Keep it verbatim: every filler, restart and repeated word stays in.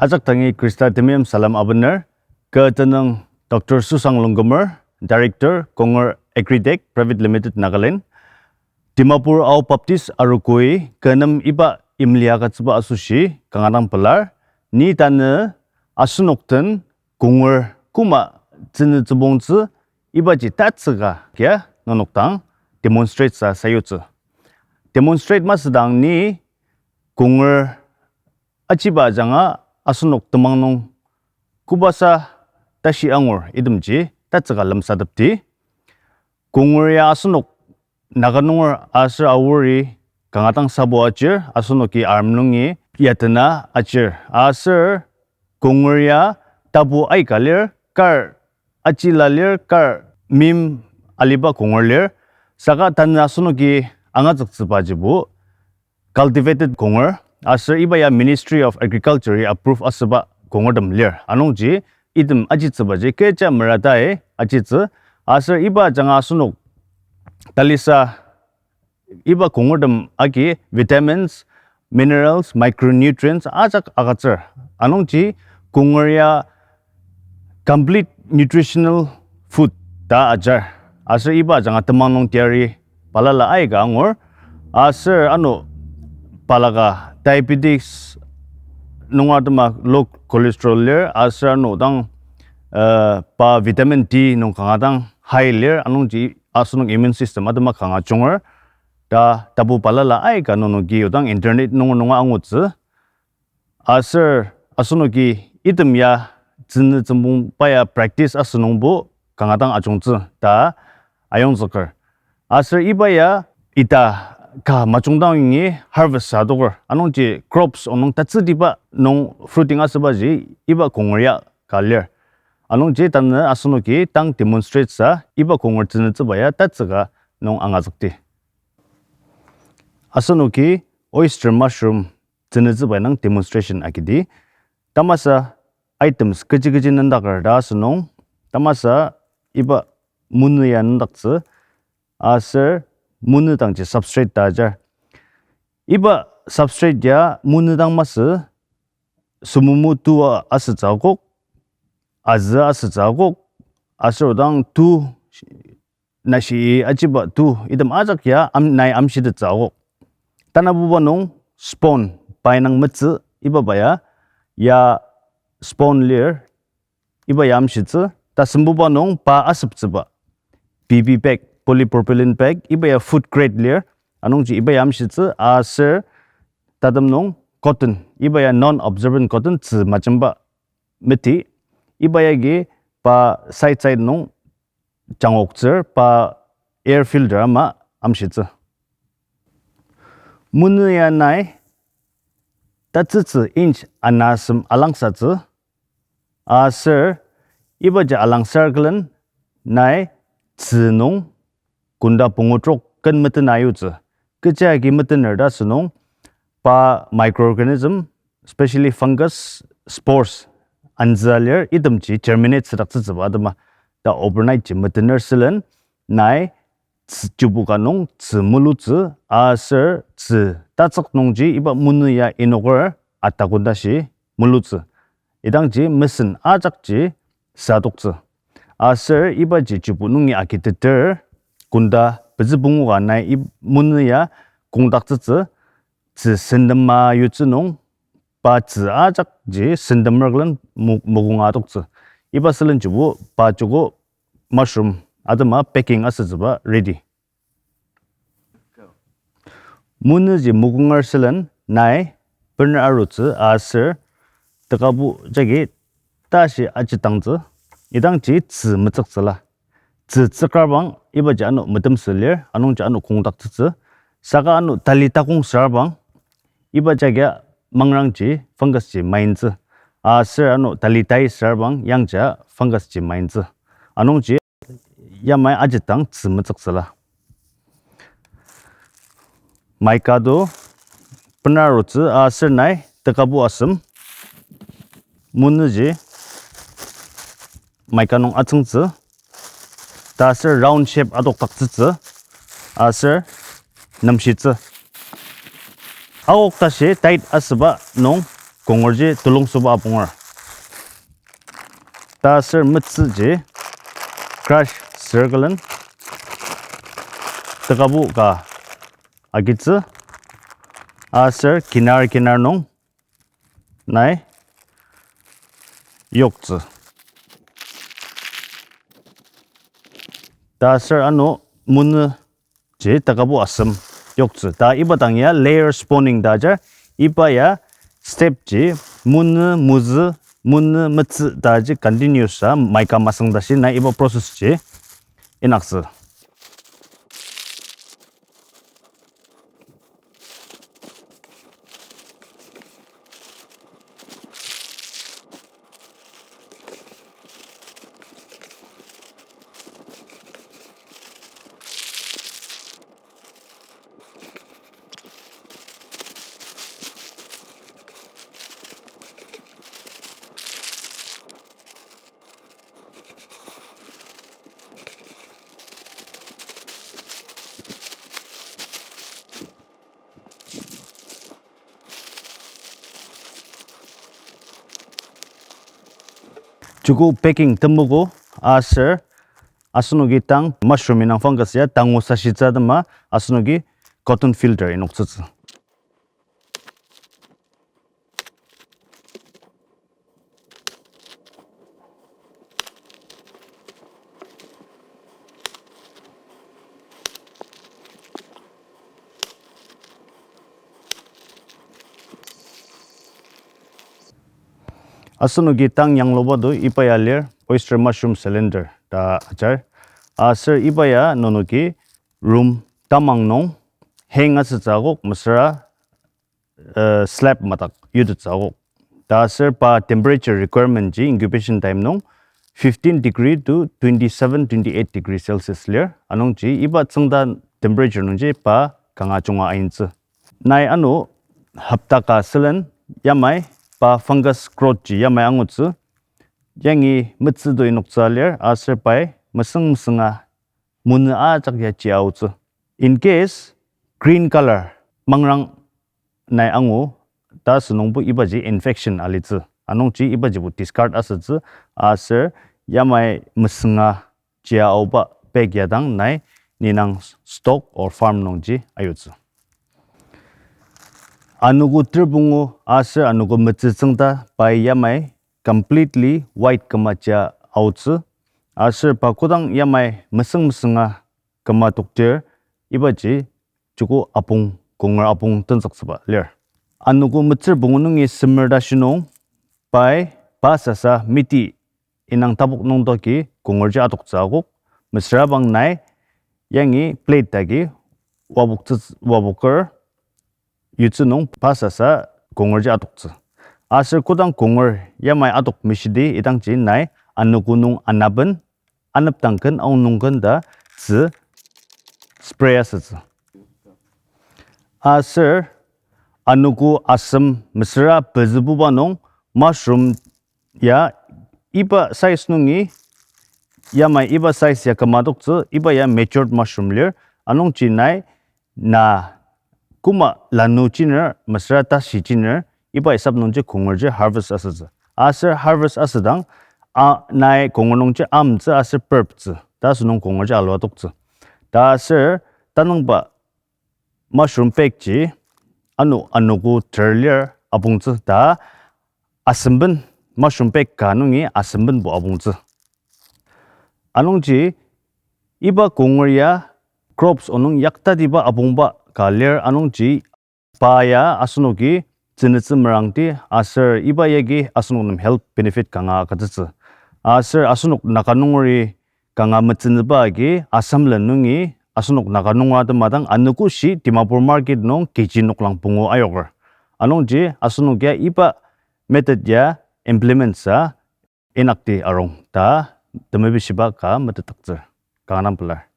Ajak dangi Khrista temeim salem abener, kü tenüng Doctor Susang Longkumer, Director, Konger Agritech Private Limited, Nagaland. Dimapur Ao Baptist Arogoi kü nem iba imlia agütsüba asoshi kanga dang pelar, ni tanü asenok den konger koma tsünü tsübongtsü ibaji tatsüka kia nenok dang demonstrate sa sayutsü. Demonstrate masüdang ni konger achiba ajanga asenok temang nung kobasa tashi angur itemji tatsüka lemsatepdi. Konger ya asenok Naga nunger aser Aori kanga dang sabo achir, asenoki arm nungi yatena achir. Aser konger ya tapu aika lir, kar achila lir, kar mim aliba konger lir. Saka tanü asenoki angazüktsübajibo cultivated konger, aser iba ya Ministry of Agriculture-i approve asüba kongertem lir. Anungji item ajitsübaji kecha meratai ajitsü, aser iba ajanga asenok talisa iba kongertem agi vitamins, minerals, micronutrients ajak agütsür. Anungji konger ya complete nutritional food ta ajar. Aser iba ajanga temang nung teyari balala aika angur. Aser ano balaka diabetes nung atema low cholesterol lir, aser ano dang, uh, pa vitamin D nung kanga dang high lir, anungji asenok immune system atema kanga junger. Ta tapu balala aika nenoki odang internet nung nunga angutsü. Aser asenoki item ya tsünü tsüngpong pa ya practice asünungbo kanga dang ajungtsü ta ayongzüker. Aser iba ya ita ka majungdang ingi harvest sa adoker. Anungji crops onung tatsütiba nung fruiting asübaji iba konger ya ka lir. Anungji tanü asenoki tang demonstrate sa iba konger tsünütsüba ya tatsüka nung angazükdi. Asenoki oyster mushroom tsünütsüba nung demonstration agidi. Tamasa items kechi kechi nüngdaker ta asünung. Tamasa iba munü ya nüngdaktsü. Aser munü dangji substrate ta ajar. Iba substrate ya munü dang masü, sumumu tua asütsü akok, azü asütsü akok, aser odang tu nashi achiba tu item ajak ya am-, nai amshitettsü akok. Tanabuba nung spawn, pai nung metsü, iba ba ya, ya spawn lir, iba ya amshitsü, tasembuba nung pa asüptsüba P P bag, polypropylene bag, iba ya food grade lir, anungji iba ya amshitsü, aser tatem nung cotton, iba ya non-absorbent cotton tzü majemba meti, iba yagi pa side side nung jangoktsür pa air filter ama amshitsü. Munü ya nai tatsütsü inch anasem alangsatsü, aser ibaji alangsar külen nai tzü nung ghonda pungu trok ken meten ayutsü. Kechi agi metener ta asünung pa microorganism, especially fungus, spores, anzü alir itemji germinate südaktsütsüba atema ta overnight ji metener sülen nai tzü, chubuka nung tzü mulutsü, aser tzü tatsük nungji iba munü ya inoker ata ghonda shi mulutsü. Idangji mesen ajakji sadoktsü. Aser ibaji chubu nungi agiteter ghonda pezü pungu ka nai ib-, munü ya kongdaktsütsü, tzü sendema yutsü nung pa tzü ajakji sendemer külen mo-, mokonga adoktsü. Iba sülen chubu pa chuku mushroom atema packing asütsüba ready. Munüji mokonger sülen nai bener arutsü aser tekabu jagi tashi ajitangtsü, idangji tzü metsüktsüla. Tzü tsükrabang ibaji ano metemsü lir, anungji ano kongdaktsütsü. Saka ano tali takong sürabang, iba jagia mangrangji fungus ji maintsü. Aser ano tali tai sürabang yangja fungus ji maintsü. Anungji yamai ajitang tzü metsüktsüla. Mica to bener arutsü aser nai tekabu asem munüji mica nung atsüngtsü. Ta aser round shape adokdaktsütsü aser nemshitsü. Aok tashi tight asüba nung kongerji tulung süba apunger. Ta aser metsüji crush circle-en tekabo ka agitsü, aser kinar kinar nung nai yoktsü. Ta aser ano munü ji takabo asem yoktsü. Ta iba dang ya layer spawning ta ajar, iba ya step ji munü mozü, munü metsü ta ji continuous a maika masang tashi nai iba process ji inaktsü. Joko packing temogo aser asenoki tang mushroom indang fungus ya tangu sashitsü atema asenoki cotton filter inoktsütsü. Asenoki tang yangluba to iba ya lir oyster mushroom cylinder ta ajar. Aser iba ya nenoki room tamang nung hang asütsü akok mesüra, uh, slab madak yutettsü akok. Ta aser pa temperature requirement ji incubation time nung fifteen degree to twenty-seven, twenty-eight degree Celsius lir. Anungji iba tsüngda temperature nungji pa kanga junga aintsü. Nai ano hopta ka sülen yamai pa fungus growth ji yamai angutsü. Yangi metsü to inoktsü lir aser pai mesüng mesünga munü ajak ya ji aotsü. In case green color mangrang nai angu ta asünungbo ibaji infection alitsü. Anungji ibajibo discard asütsü aser yamai mesünga jia aoba bag ya dang nai ninang stock or farm nungji ayutsü. Anogo ter pungu aser anogo metsü tsüngda pai yamai completely white küma jia aotsü. Aser pa kodang yamai mesüng mesünga küma toktir ibaji joko apong, konger apong tenzüktsüba lir. Anogo metsür pungu nungi semer ta shinung, pai pa sasa miti indang tapok nungdoki kongerji atoktsü akok, mesüra bang nai yangi plate agi waboktsü, waboker yutsü nung pa sasa kongerji atoktsü. Aser kodang konger yamai atok meshidi idangji nai anogo nung anaben, anepdang ken, aonung ken ta tzü spray asütsü. Aser anogo asem mesüra pezübuba nung mushroom ya iba size nungi yamai iba size ya küma toktsü, iba ya matured mushroom lir, anungji nai na koma lanu jiner mesüra tashi jiner iba isap nungji kongerji harvest asütsü. Aser harvest asüdang, a, nai konger nungji amtsü aser purptsü ta asünung kongerji alua toktsü. Ta aser tanüngba mushroom bag ji ano anogo ter lir apongtsü ta asemben mushroom bag ka nungi asembenbo apongtsü. Anungji iba konger ya crops onung yaktatiba apongba ka lir anungji pa ya asenoki tsünütsü merangti aser iba yagi asenok nem health benefit kanga agütsütsü. Aser asenok Naga nungeri kanga metsünüba agi Assam len nungi asenok Naga nunga temadang anogoshi Dimapur market nung K G noklang pungu ayoker. Anungji asenok ya iba method ya implement sa inyakdi arung ta temebishiba ka metetdaktsür. Kanga dang pelar.